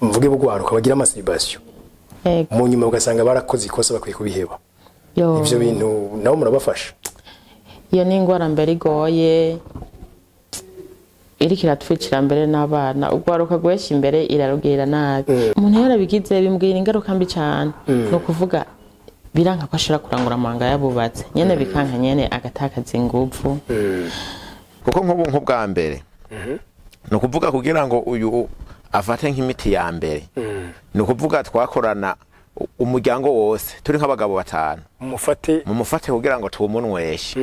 Mvuge bugwaruka bagira masturbation. Yego. Mu nyuma ugasanga barakoze ikosa bakwiye kubiheba. Yo. Ivyo bintu nabo murabafasha. Iyo ni ingwara mbere igoye iriko iratwicira mbere n'abana, ugwaruka gwesha imbere irarugirira nabi. Umuntu yarabigize bimbwira ingaruka mbi cane. Ni ukuvuga biranka ko ashobora kurangura amabanga yabubatse nyene, bikanka nyene agatakaza inguvu. Kuko nk'ubu nk'ubwa mbere ni ukuvuga kugira ngo uyu afate nk'imiti ya mbere, ni ukuvuga twakorana umuryango wose turi nk'abagabo batanu, Mufate. Mumufate kugira ngo tumunweshe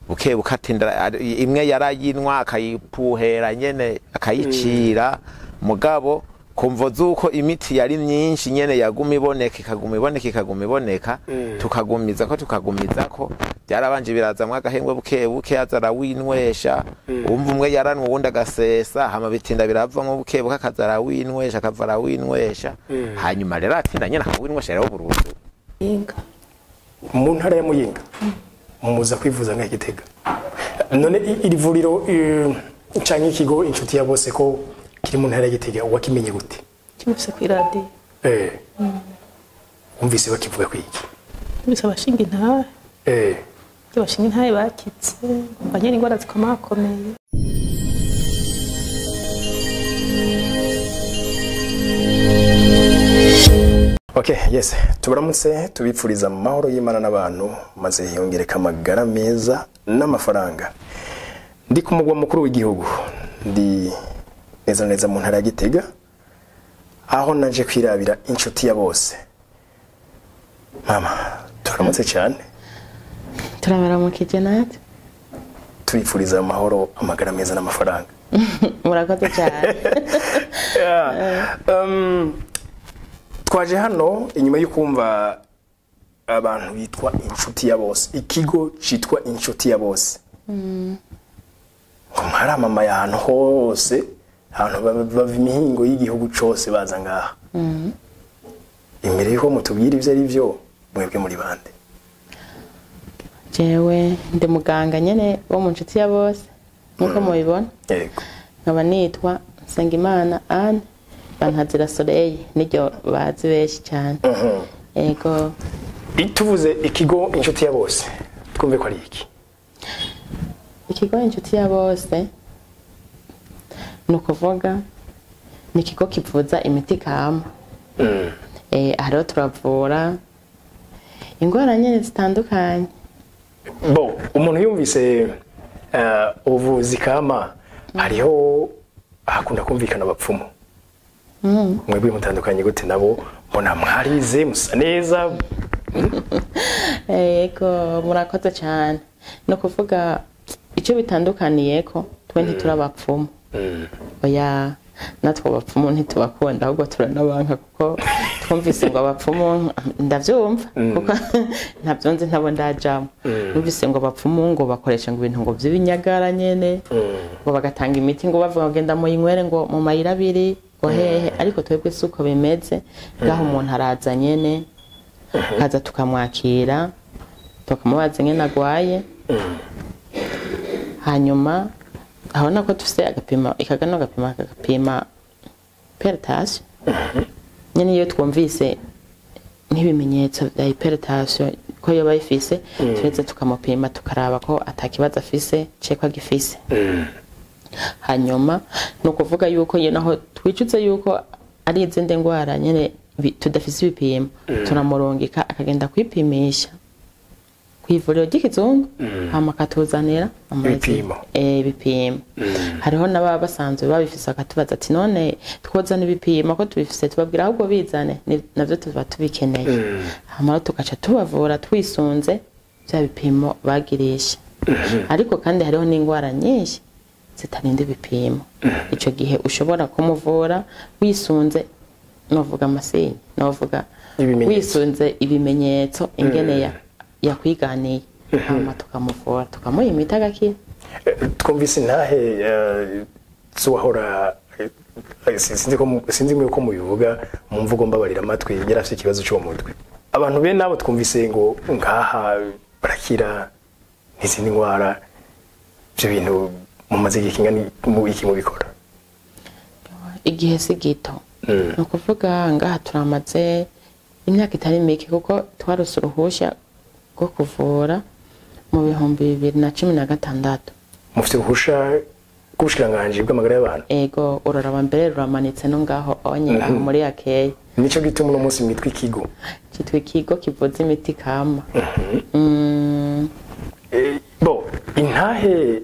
buke bukatinda. Imwe yarayinwa akayipuhera nyene akayicira, mugabo kumvo zuko imiti yari myinshi nyene yaguma iboneka, ikaguma iboneka, ikaguma iboneka, tukagumiza ko tukagumiza ko byarabanje birazamwo agahengwe buke buke, aza arawinywesha. Umva, umwe yaranwa uwundi agasesa, hama bitinda biravamwo buke buke, akaza arawinywesha, akava arawinywesha, hanyuma rero atinda nyene akawinywesha rero burundu. Yinga. Mu ntara ya Muyinga muza kwivuza nka Gitega. None iri vuriro canke ikigo Inshuti ya Bose ko kiri mu ntara ya Gitega, wakimenye gute? Cyumvise ku iradiyo. Wumvise bakivuga kwiki? Cyumvise abashinga intahe. Ibyo bashinga intahe bakitse banyene ingwara zikomakomeye. Okay, yes. Tubaramutse, tubipfuriza amahoro y'Imana n'abantu, maze hiyongereka amagara meza n'amafaranga. Ndi ku mugwa mukuru w'igihugu. Ndi neza na neza mu ntara ya Gitega, aho naje kwirabira Inshuti ya Bose. Mama, turamutse cyane. Turabaramukije natwe. Tubipfuriza amahoro, amagara meza n'amafaranga. Murakoze cyane. Yeah. Twaje hano inyuma yo kumva abantu bitwa Inshuti ya Bose, ikigo citwa Inshuti ya Bose, ngo mwaramamaye ahantu hose, ahantu bava imihingo y'igihugu cose baza ngaha. Imbere yuko mutubwira ivyo ari vyo, mwebwe muri bande? Jewe ndi muganga nyene wo mu Nshuti ya Bose nkuko mubibona. Nkaba nitwa Nsengimana Anne, Bantazira Soleil niryo bazi benshi cyane. Yego. Tuvuze ikigo Inshuti ya Bose, twumve ko ari iki? Ikigo Inshuti ya Bose ni ukuvuga ni ikigo kivuza imiti kama. Aha rero turavura ingwara nyene zitandukanye. Bo umuntu yumvise ubuvuzi kama, hariho hakunda kumvikana abapfumu. Mwebwe mutandukanye gute nabo? Mbona mwarize, musa neza. Yego, murakoze cyane. Ni ukuvuga icyo bitandukaniyeko, twe ntiturabapfumu. Oya, natwe abapfumu ntitubakunda, ahubwo turanabanka, kuko twumvise ngo abapfumu, ndavyumva kuko ntabyo nzi, ntabo ndajamo, numvise ngo abapfumu ngo bakoresha ngo ibintu ngo vy'ibinyagara nyene, ngo bagatanga imiti, ngo bavuga ngo genda muyinywere ngo mu mayira abiri, ngo hehe. Ariko twebwe si uko bimeze. Ngaho umuntu araza nyene, akaza tukamwakira, tukamubaza ingene agwaye, hanyuma abona ko dufise agapima ikagano, agapima kagapima hypertension nyene. Iyo twumvise nk'ibimenyetso bya hypertension ko yoba ayifise, turetse tukamupima, tukaraba ko atakibazo afise ceko agifise. Hanyuma ni ukuvuga yuko iyo naho twicuze yuko ari izindi ndwara nyene tudafise ibipimo, turamurungika akagenda kwipimisha kw'ivuriro ry'ikizungu, hama akatuzanira Ibipimo. Ibipimo. Hariho n'ababa basanzwe babifise, akatubaza ati: "None twozana ibipimo ko tubifise?" Tubabwira ahubwo bizane, navyo tuba tubikeneye. Hama rero tugaca tubavura twisunze vya bipimo bagirisha. Ariko kandi hariho n'ingwara nyinshi zitarinda ibipimo. Ico gihe ushobora kumuvura wisunze, novuga amasinye, novuga Ibimenyetso. wisunze ibimenyetso ingene yakwiganiye, hama tukamuvura, tukamuha imiti agakira. Twumvise intahe z'uwahora, sinzi ko mubivuga mu mvugo, mbabarira amatwi, yari afite ikibazo cyo mu mutwe. Abantu bene abo twumvise ngo ngaha barakira n'izindi ndwara. Ibyo bintu mumaze igihe kingana mu iki mubikora? Igihe si gito. Ni ukuvuga ngaha turamaze imyaka itari mike, kuko twarose uruhushya rwo kuvura mu 2016. Mufite uruhusha rw'ubushikiranganji bw'amagara y'abantu? Ego, uraraba mbere ruramanitse no ngaho onye aho muri akeya. Nico gituma uno munsi mwitwa ikigo? Cyitwa ikigo kivuza imiti kama. Bo intahe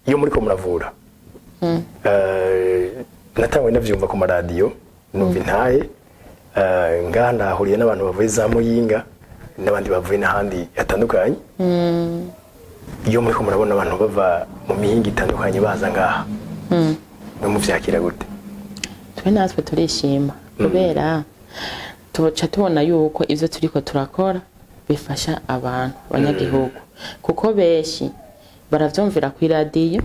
iyo muriko muravura, natangwe ndavyumva ku maradiyo, numva intahe ngaha ndahuriye n'abantu bavuye za Muyinga n'abandi bavuye n'ahandi hatandukanye. Iyo muriko murabona abantu bava mu mihinga itandukanye baza ngaha, mwe muvyakira gute? Twe natwe turishima, kubera tuca tubona yuko ivyo turiko turakora bifasha abantu abanyagihugu, kuko benshi baravyumvira ku iradiyo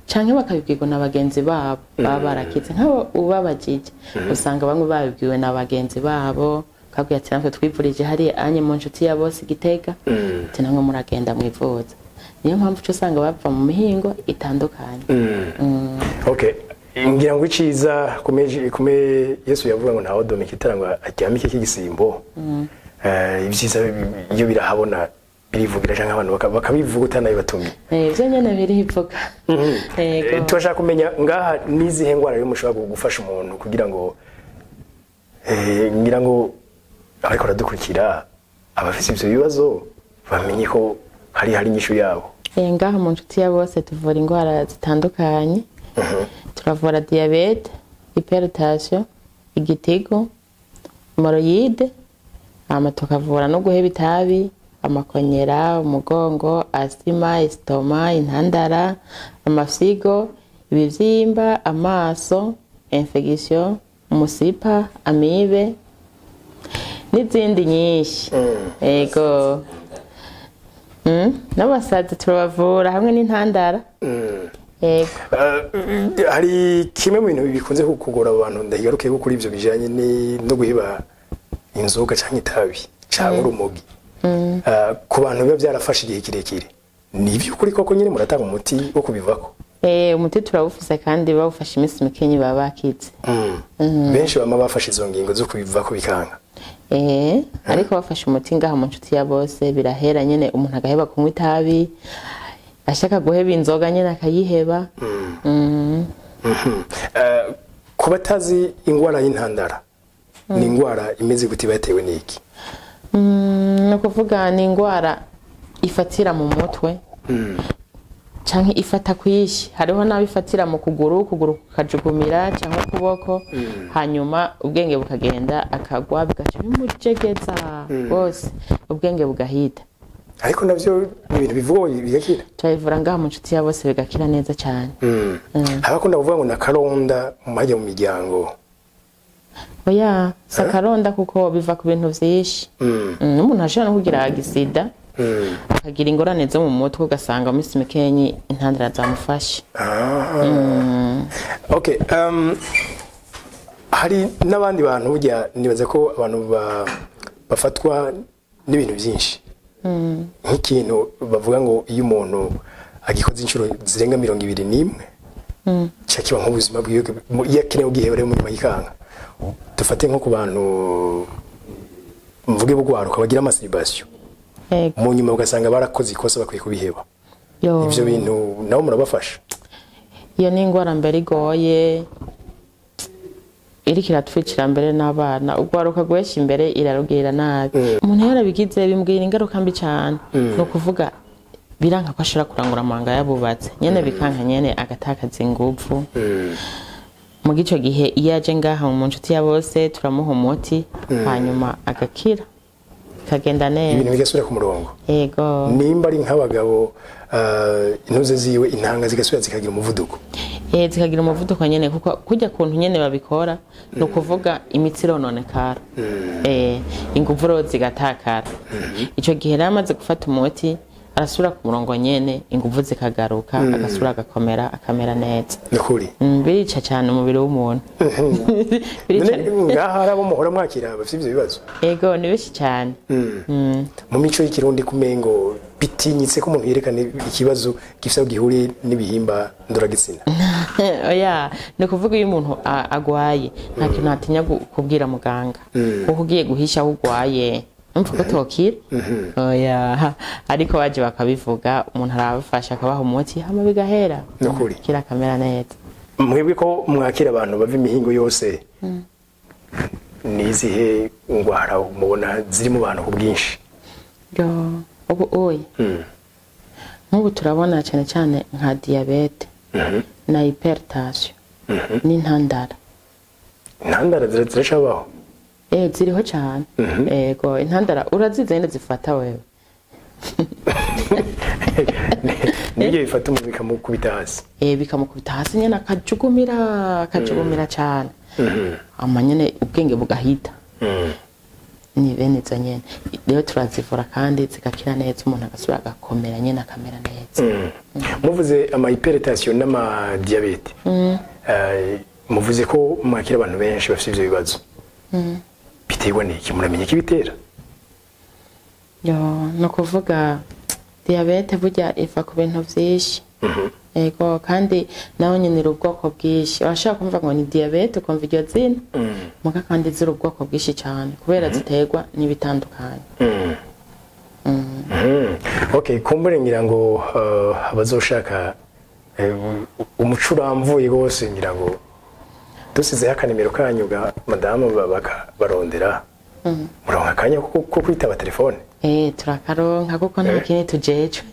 canke bakabibwirwa na bagenzi babo baba barakize. Nk'abo ubabajije usanga bamwe babibwiwe na bagenzi babo, bakabwira ati natwe twivurije hariya anye mu Nshuti ya Bose Gitega, ati namwe muragenda mwivuza. Niyo mpamvu uca usanga bava mu mihingo itandukanye. Okay, ngira ngo iciza kume Yesu yavuga ngo ntawe domika itara ngo aryamike k'igisimbo. Ibyiza iyo birahabona birivugira, canke abantu bakabivuga utanabibatumye. Ivyo nyene birivuga. Yego. Turashaka kumenya ngaha n'izihe ngwara rero mushobora gufasha umuntu kugira ngo ngira ngo ariko aradukurikira abafise ivyo bibazo bamenye ko hari inyishu yabo. Ngaha mu Nshuti ya Bose tuvura indwara zitandukanye. Turavura diyabete, hypertension, igitigo, hemorrhoide, hama tukavura no guheba itabi, amakonyera, umugongo, asima, isitoma, intandara, amafyigo, ibivyimba, amaso, infection, umusipa, amibe n'izindi nyinshi. Ego. N'abasazi turabavura hamwe n'intandara. Yego. Hari kimwe mu bintu bikunze kugora abantu, ndahigaruke ko kuri ivyo bijanye no guheba inzoga canke itabi canke urumogi. Ku bantu biba byarafashe igihe kirekire, ni ivy'ukuri koko nyine muratanga umuti wo kubivako? Umuti turawufise, kandi bawufashe iminsi mikenyi baba bakitse. Benshi bama bafashe izo ngingo zo kubivako bikanga. Ariko bafashe umuti ngaha mu Nshuti ya Bose birahera nyene, umuntu agaheba kunywa itabi, ashaka guheba inzoga nyene akayiheba. Ku batazi ingwara y'intandara, ni ingwara imeze gute, batewe n'iki? Ni ukuvuga ni ingwara ifatira mu mutwe canke ifata kwishi. Hariho n'abo ifatira mu kuguru, ukuguru kukajugumira canke ukuboko, hanyuma ubwenge bukagenda, akagwa, bigaca bimujegeza rwose, ubwenge bugahita. Ariko navyo ni ibintu bivugwa bigakira? Turabivura ngaha mu Nshuti ya Bose bigakira neza cane. Abakunda kuvuga ngo nakaronda mu majya mu miryango. Oya, si akaronda, kuko biva ku bintu vyinshi. N'umuntu ashobora no kugira agisida, akagira ingorane zo mu mutwe, ugasanga mu minsi mikenyi intandara zamufashe. Okay, hari n'abandi bantu burya nibaza ko abantu bafatwa n'ibintu byinshi, nk'ikintu bavuga ngo iyo umuntu agikoze inshuro zirenga 21 cya kiba nk'ubuzima bwiwe, iyo akeneye ubwihebere rero mu nyuma yikanga. Dufate nko ku bantu mvuge bugwaruka bagira masturbation, mu nyuma ugasanga barakoze ikosa bakwiye kubiheba. Ivyo bintu nabo murabafasha? Iyo ni ingwara mbere igoye, iriko iratwicira mbere n'abana. Ugwaruka guhesha imbere irarugirira nabi. Umuntu yarabigize bimbwira ingaruka mbi cane. Ni ukuvuga biranka ko ashobora kurangura amabanga yabubatse nyene, bikanka nyene, agatakaza inguvu. Mu gico gihe iyo aje ngaha mu Nshuti ya Bose turamuha umuti, hanyuma agakira kagenda neza, ibintu bigasubira ku murongo. Yego. Nimba ari nk'abagabo, intuze ziwe intanga zigasubira zikagira umuvuduko. Zikagira umuvuduko nyene, kuko kujya kuntu nyene babikora ni ukuvuga imitsi irononekara, inguvu rero zigatakara. Ico gihe rero amaze gufata umuti Arasubira ku murongo nyene, inguvu zikagaruka, agasubira agakomera, akamera neza. Nukuri. Birica cyane umubiri w'umuntu. Birica. None ngaha hari abo muhora mwakira bafite ivyo bibazo? Ego, ni benshi cyane. Mu mico y'ikirundi kumengo bitinyitse ko umuntu yerekana ikibazo gifite aho gihuriye n'ibihimba ndoragitsina. Oya, ni ukuvuga iyo umuntu agwaye nta kintu atinya kubwira muganga, kuko ugiye guhisha aho ugwaye umva ko tokira. Oya, ariko baje bakabivuga, umuntu arabafasha akabaha umuti, hama bigahera. Nukuri. Kira akamera neza. Mwebwe ko mwakira abantu bava imihingo yose, ni izihe ngwara mubona ziri mu bantu ku bwinshi? Yo, ubu oya, nk'ubu turabona cyane cyane nka diyabete na hypertension n'intandara. Intandara ziracabaho? Ziriho cyane. Ego, intandara urazizi nyene zifata wewe. Nibyo bifata umuntu bikamukubita hasi. Bikamukubita hasi nyene, akajugumira, akajugumira cyane, ama nyene ubwenge bugahita. Ni bene izo nyene rero turazivura kandi zigakira neza, umuntu agasubira agakomera nyene, akamera neza. Muvuze ama hypertension n'ama diabète, muvuze ko mwakira abantu benshi bafite ivyo bibazo, biterwa n'iki? Muramenya ikibitera? Yo, ni ukuvuga diyabete burya iva ku bintu vyinshi. Ego, kandi naho nyine iri ubwoko bwinshi. Urashobora kumva ngo ni diyabete, ukumva iryo zina muga, kandi ziri ubwoko bwinshi cyane kubera ziterwa n'ibitandukanye. Okay, kumbure ngira ngo abazoshaka umuco uramvuye rwose, ngira ngo dusizeho akanimero kanyu ga madamu, barondera, muronka akanya ko kwitaba telefone. Turakaronka kuko nta kindi tujejwe.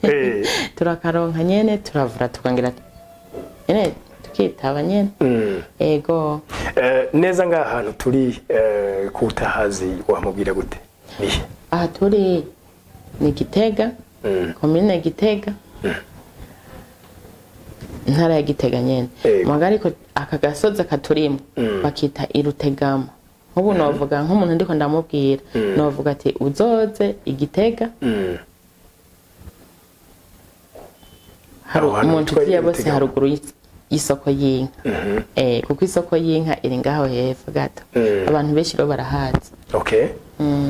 Turakaronka nyene, turavura, tukongera nyene tukitaba nyene. Ego. Neza ngaha hantu turi, kutahazi wamubwira gute, nihe? Aha turi ni Gitega, komine Gitega, intara ya Gitega nyene. Muga ariko aka gasozi katurimo bakita Irutegama. Nk'ubu novuga nk'umuntu ndiko ndamubwira, novuga ati uzoze Igitega, hari Aho hantu mu hitwa nshuti ya bose, Irutegama. Haruguru y'isoko y'inka, kuko isoko y'inka iri ngaho hepfo gato. Abantu benshi rero barahazi. Okay,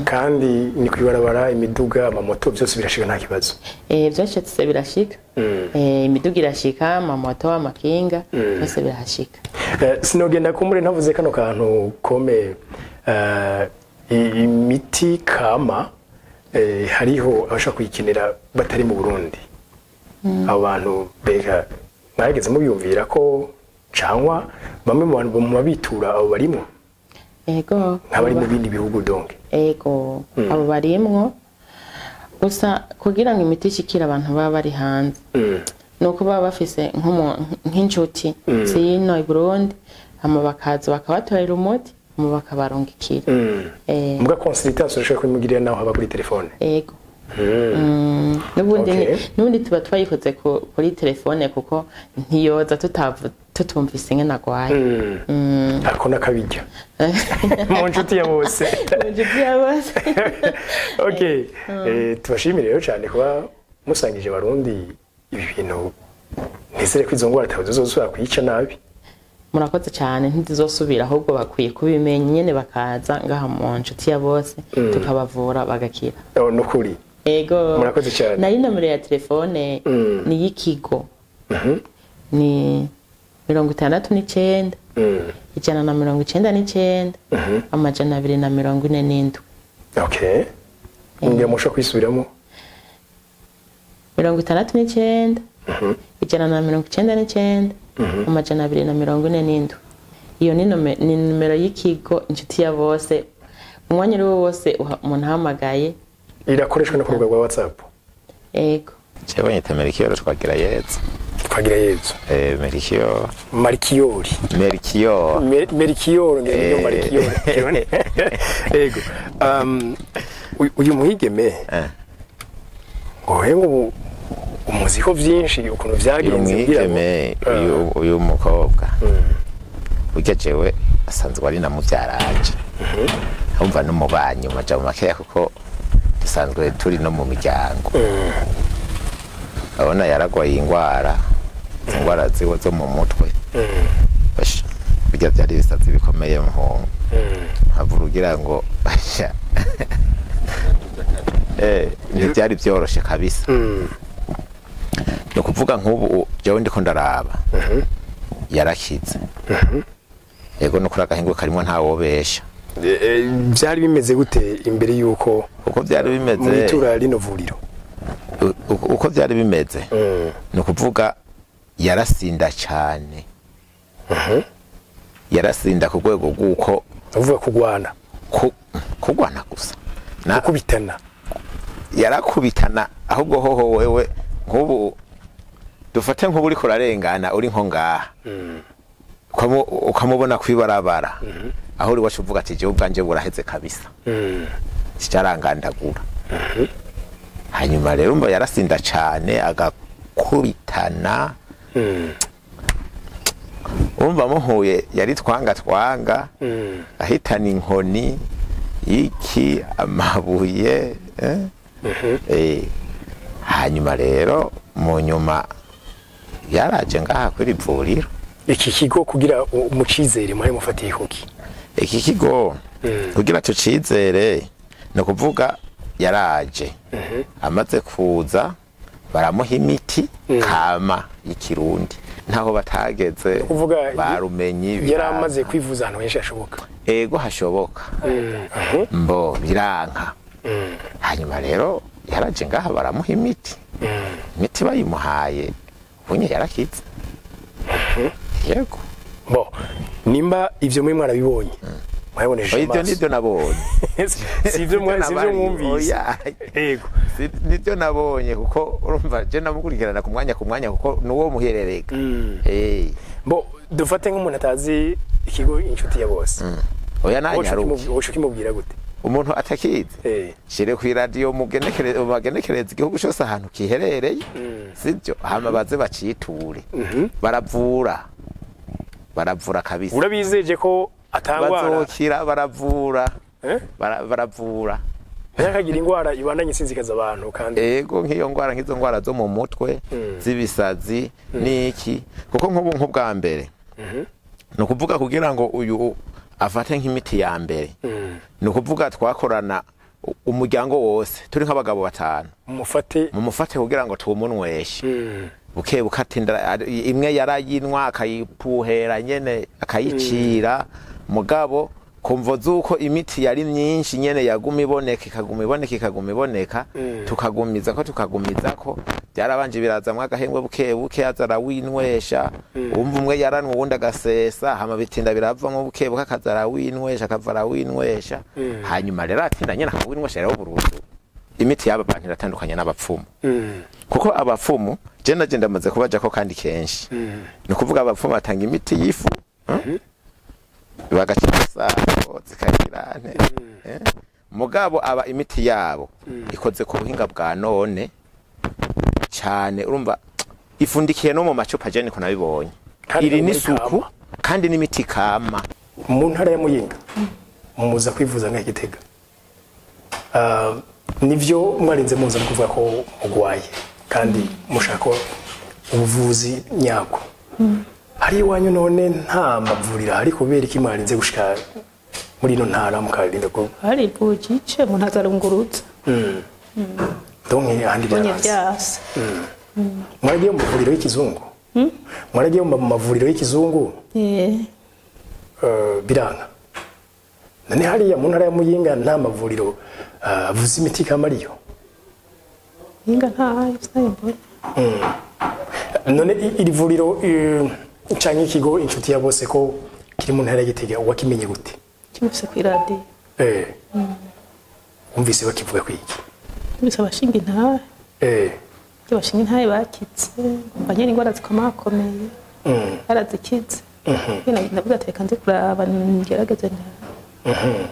kandi ni kwibarabara, imiduga, amamoto byose birashika nta kibazo? Vyashitse birashika. Imiduga irashika, amamoto, amakinga, byose birahashika. Sinogenda kumbure ntavuze kano kantu kome, imiti kama, hariho abashaka kuyikenera batari mu Burundi. Abo bantu bega mwageze mubiyumvira ko, cangwa bamwe mu bantu mu babitura abo barimo? Ego. Nk'abari mu bindi bihugu donc. Ego, abo barimwo. Gusa kugira ngo imiti ishikire abantu baba bari hanze, nuko baba bafise nk'incuti zino i Burundi, hama bakaza bakabatorera umuti, hama bakabarungikira. Muga consultation ushobora kubimugirira naho haba kuri telefone? Ego. N'ubundi n'ubundi tuba twayikoze kuri telefone, kuko ntiyoza tutumvise ingene agwaye. Ako nakabijya mu nshuti ya bose. Mu nshuti ya bose. Okay, tubashimire rero cyane kuba musangije Barundi ibi bintu. Nizere ko izo ngwara atawe zizosubira kuyica nabi. Murakoze cyane, ntizizosubira, ahubwo bakwiye kubimenya nyene bakaza ngaha mu nshuti ya bose, tukabavura bagakira. Oh, nukuri. Ego. Murakoze cyane. Nari nomero ya telefone ni y'ikigo, ni 69 199 247. Okay, ngira mushobora kwisubiramo. 69 199 247. Iyo ni nomero y'ikigo Inshuti ya Bose. Umwanya uri wo wose umuntu ahamagaye. Irakoreshwa no ku rubuga rwa WhatsApp? Ego. Jewe nyita Merikiyo Twagira Yezu. Twagira Yezu. Merikiyo. Marikiyori. Merikiyo. Merikiyoro, ngira niyo Marikiyori. Ego, uyu muhigeme ngo ubu umuzi ko vyinshi ukuntu Uyu vyagenze kugira ngo mwigeme, uyu mukobwa burya jewe asanzwe ari na muvyaranje, umva n'umubanyi mu majambo makeya, kuko dusanzwe turi no mu miryango. Abona yaragwaye ingwara, ingwara ziwe zo mu mutwe. Basha, bijya byari ibisazi bikomeye muhungu. Havura ugira ngo basha. Ntibyari byoroshe kabisa. Ni ukuvuga nk'ubu jewe ndiko ndaraba yarakize. Yego, nukuri agahingo karimo ntawobesha. Byari bimeze gute imbere yuko uko byari bimeze mwitura rino vuriro? Uko byari bimeze ni ukuvuga yarasinda cyane. Yarasinda ku rwego rw'uko uvuga kugwana, kugwana gusa, gukubitana. Yarakubitana ahubwo hoho wewe nk'ubu dufate nk'ubu uriko urarengana uri nko ngaha, ukamubona kwibarabara aho uri wacu uvuga ati jewe ubwanje buraheze kabisa, kicarangandagura. Hanyuma rero umva yarasinda cane agakubitana. Umva muhuye yari twanga twanga, ahitana inkoni iki amabuye. Hanyuma rero mu nyuma yaraje ngaha kuri ivuriro. Iki kigo kugira umucizere mwari mufatiye kuki? Iki kigo kugira tucizere ni ukuvuga yaraje, amaze kuza baramuha imiti kama y'ikirundi, ntaho batageze barumenyi. Yaramaze kwivuza ahantu henshi hashoboka. Ego hashoboka, mbo biranka. Hanyuma rero yaraje ngaha baramuha imiti, imiti bayimuhaye bunye yarakize. Yego. Bo nimba ivyo muri mwarabibonye, mwabibonesheje Ivyo amaso? Nivyo nabonye. Si ivyo mwumvise? Oya. Yego. Nivyo nabonye kuko urumva je namukurikirana ku mwanya ku mwanya kuko nuwo muherereka. Bo dufate nk'umuntu atazi ikigo Inshuti ya Bose. Oya, nanyaruke. Woca ukimubwira gute? Umuntu atakizi, shire ku radio mugenekereze bagenekereze igihugu cyose ahantu kiherereye, sibyo? Hama baze baciture, baravura, baravura kabisa. Urabizeje ko atangwara Bazokira, baravura. Baravura. Ntakagira ingwara ibandanye isinzikaza abantu kandi? Ego, nk'iyo ngwara, nk'izo ngwara zo mu mutwe z'ibisazi niki, kuko nk'ubu nk'ubwa mbere ni ukuvuga kugira ngo uyu afate nk'imiti ya mbere, ni ukuvuga twakorana umuryango wose turi nk'abagabo 5 Mufate. Mumufate kugira ngo tumunweshe buke buke, atinda imwe yarayinwa akayipuhera nyene akayicira, mugabo kumvo z'uko imiti yari myinshi nyene yaguma iboneka, ikaguma iboneka, ikaguma iboneka, tukagumiza ko tukagumiza ko byarabanje birazamwo agahengwe buke buke, aza arawinywesha. Umva umwe yaranwa uwundi agasesa, hama bitinda biravamwo buke buke, akaza arawinywesha, akava arawinywesha. Hanyuma rero atinda nyene akawinywesha rero burundu. Imiti y'aba bantu iratandukanye n'abapfumu, kuko abapfumu je naje ndamaze kubajako kandi kenshi. Ni ukuvuga abapfumu batanga imiti y'ifu, bagacika isako zikagirane. Mugabo aba imiti yabo ikoze ku buhinga bwa none cyane, urumva ifundikiye no mu macupa, je niko nabibonye. Kandi Iri no muri n'isuku kama. Kandi n'imiti kama. Mu ntara ya Muyinga muza kwivuza nka Gitega. Nivyo mwarinze muza no kuvuga ko mugwaye kandi mushaka ubuvuzi nyabwo. Hari iwanyu none nta mavuriro ahari? Kubera iki mwarinze gushika muri ino ntara mukarinda ko? Hari bujice umuntu azarungurutsa. Donc ahandi Bonye byaranze. Byase. Mwaragiye mu mavuriro y'ikizungu? Mwaragiye mu mavuriro y'ikizungu? Eh. Biranga. None hariya mu ntara ya Muyinga nta mavuriro avuza imiti kama ariyo? Inga ntayo, sinayo mbona. None iri vuriro canke ikigo Inshuti ya Bose ko kiri mu ntara ya Gitega, wakimenye gute? Kimufise kw'iradiyo. Wumvise bakivuga kwiki? Numvise abashinga intahe. Ibyo bashinga intahe bakitse banyene ingwara zikomakomeye barazikize. Nyene ndavuga ati reka nze kuraba ngerageze ndabe.